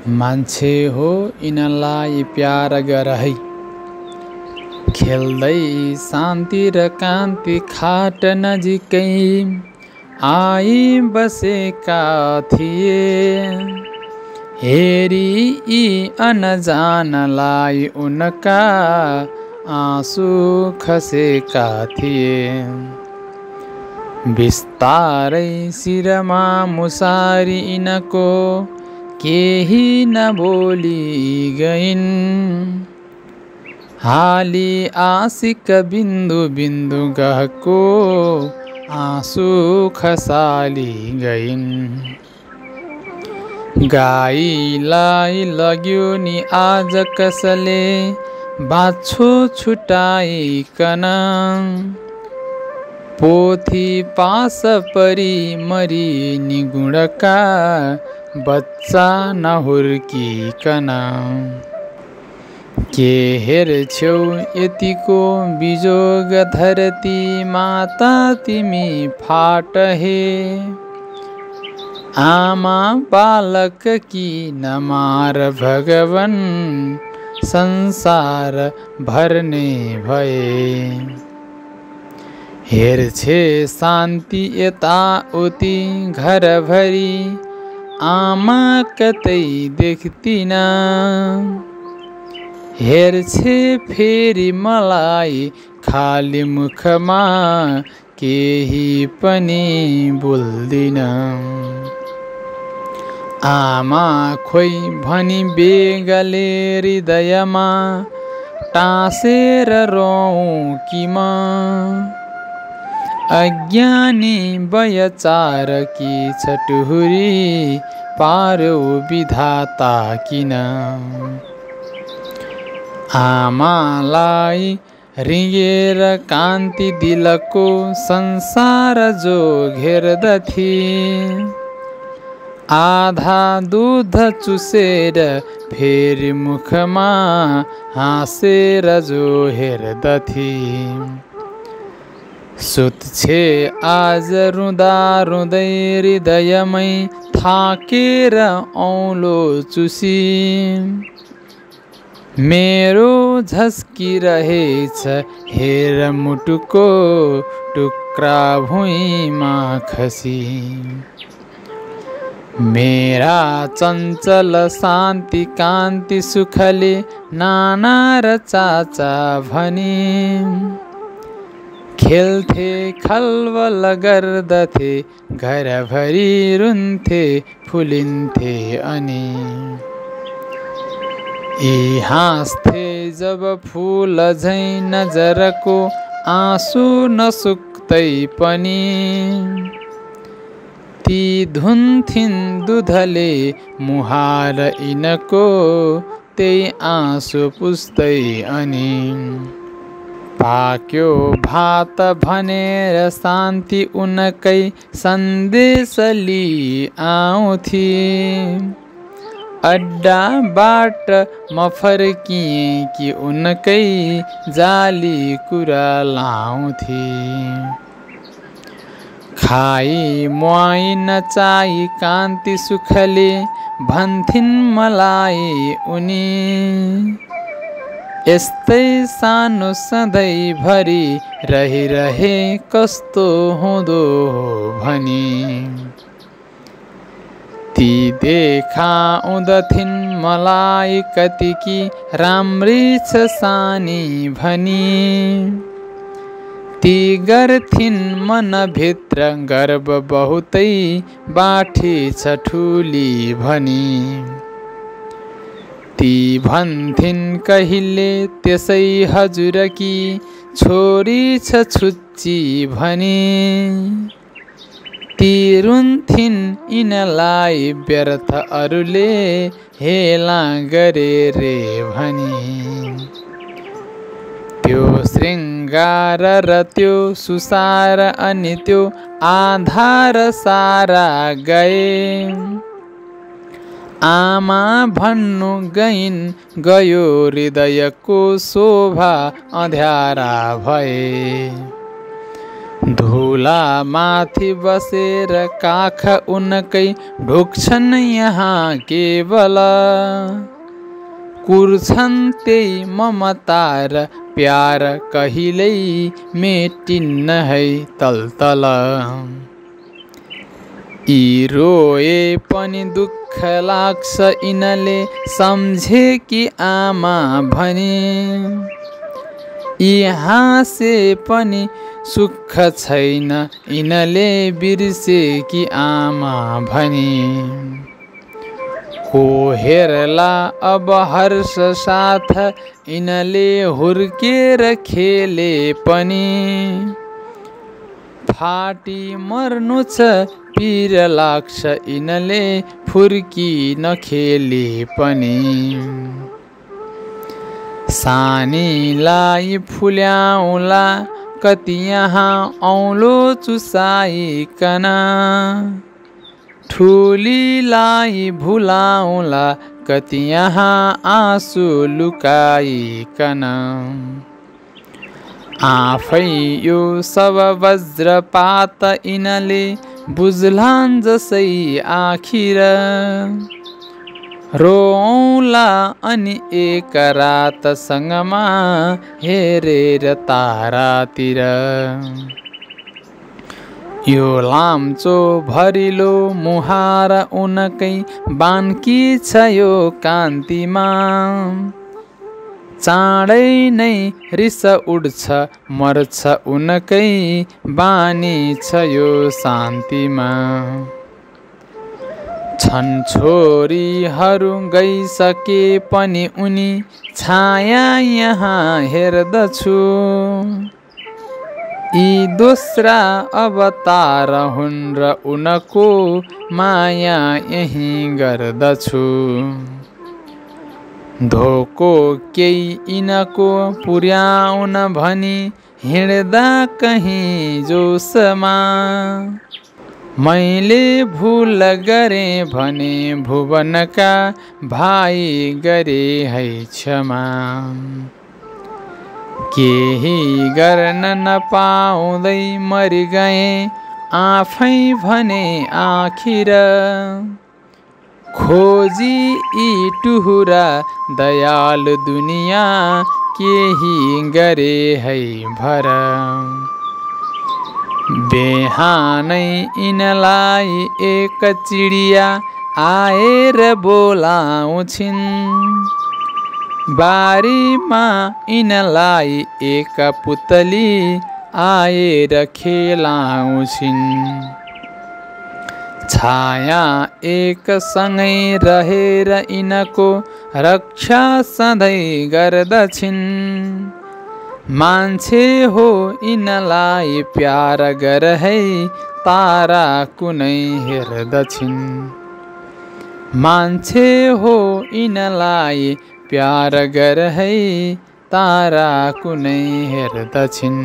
मान्छे हो यिनलाई प्यार गर है, खेल्दै शान्ति र कान्ति खाट नजिकै आई बसेका थिए। हेरी यी अनजानलाई उनका आँसु खसेका थिए। बिस्तारै शिरमा मुसारी यिनको केही नबोली गइन्। हाली आशिक बिन्दु बिन्दु गहको आँसु खसाली गइन्। गाईलाई लग्यो नि आज कसले बाछो छुटाइकन। पोथी पास परी मरी नि गुणका बच्चा नहुर्किकन। के हेर्छौ यतिको बिजोग धरती माता तिमी फाट हे। आमा बालक की नमार भगवन संसार भर्ने भए। हेर्छे शान्ति यताउति घरभरि आमा कतै देख्दिन। हेर्छे फेरि मलाई खाली मुखमा केही पनि बोल्दिन। आमा खोइ भनी बेगले हृदयमा टाँसेर रोऊँ कि म। अज्ञानी बयचार की छटुहुरी पार्यो विधाता किन। आमालाई रिँगेर कान्ति दिलको संसार जो घेर्दथे। आधा दूध चुसेर फेरि मुखमा हाँसेर जो हेर्दथे। सुत्छे आज रुँदा रुँदै हृदयमै थाकेर औलो चुसी। मेरो झस्किरहेछ हेर मुटुको टुक्रा भुइँमा खसी। मेरा चञ्चल शान्ति कान्ति सुखले नाना र चाचा भनी। खेल्थे खलबल गर्दथे घरभरि रुन्थे फुलिन्थे अनि। यी हाँस्थे जब फूल झैं नजरको आँसु नसुक्दै पनि। ती धुन्थिन् दुधले मुहार यिनको त्यही आँसु पुस्दै अनि। पाक्यो भात भनेर शान्ति उनकै सन्देश लिई आउँथे। अड्डाबाट म फर्किएँ कि उनकै जाली कुरा लाउँथे। खाई मुहाई नचाही कान्ति सुखले भन्थिन् मलाई उनी। यस्तै सानो सधैँभरि रहिरहे कस्तो हुँदो भनी। ती देखाउँदथिन् मलाई कतिकी राम्री छ सानी भनी। ती गर्थिन् मनभित्र गर्व बहुतै बाठी छ ठुली भनी। ती भन्थिन् कहिले त्यसै हजुरकी छोरी छ छुच्ची भनी। ती रुन्थिन् यिनलाई व्यर्थ अरूले हेला गरे रे भनी। त्यो श्रृङ्गार र त्यो सुसार अनि त्यो आधार सारा गए। आमा भन्नु गइन् गयो हृदयको शोभा अँध्यारा भए। धुला माथि बसेर काख उनकै ढोक्छन् यहाँ केवल कुर्छन् त्यही ममता र प्यार कहिल्यै मेटिन्न है तलतल यी रोए पनि दुःख लाग्छ यिनले सम्झे कि आमा भनी यी हाँसे पनि सुख छैन यिनले बिर्से कि आमा भनी को हेर्ला अब हर्ष साथ यिनले हुर्केर खेले पनि फाटी मर्नु छ पीर लाग्छ यिनले फुर्की नखेले पनि सानीलाई फुल्याउला कति यहाँ औलो चुसाइकन ठुलीलाई भुलाउला कति यहाँ आँसु लुकाइकन आफै यो सब वज्रपात यिनले बुझ्लान् जसै आखिर रोऊला अनि एक रातसँगमा हेरेर तारातिर यो लाम्चो भरिलो मुहार उनकै बान्की छ यो कान्तिमा चाँडै नै रिस उड्छ मर्छ उनकै बानी छ यो शान्तिमा छन् छोरीहरू गइसके पनि उनी छाया यहाँ हेर्दछु यी दोस्रा अवतार हुन् र उनको माया यही गर्दछु धोको केही यिनको पुर्याउन भनी हिँड्दा कहीँ जोसमा मैले भुल गरेँ भने भुवनका भाइ गरे है क्षमा केही गर्न नपाउँदै मरि गए आफै भने आखिर खोजी यी टुहुरा दयालु दुनिया केही गरे है भर बिहानै यिनलाई एक चिडिया आएर बोलाउँछिन् बारीमा यिनलाई एक पुतली आएर खेलाउँछिन् छाया एक सँगै रहेर यिनको रक्षा सधैँ गर्दछिन् मान्छे हो यिनलाई प्यार गर है तारा कुनै हेर्दछिन् मान्छे हो यिनलाई प्यार गर है तारा कुनै हेर्दछिन्।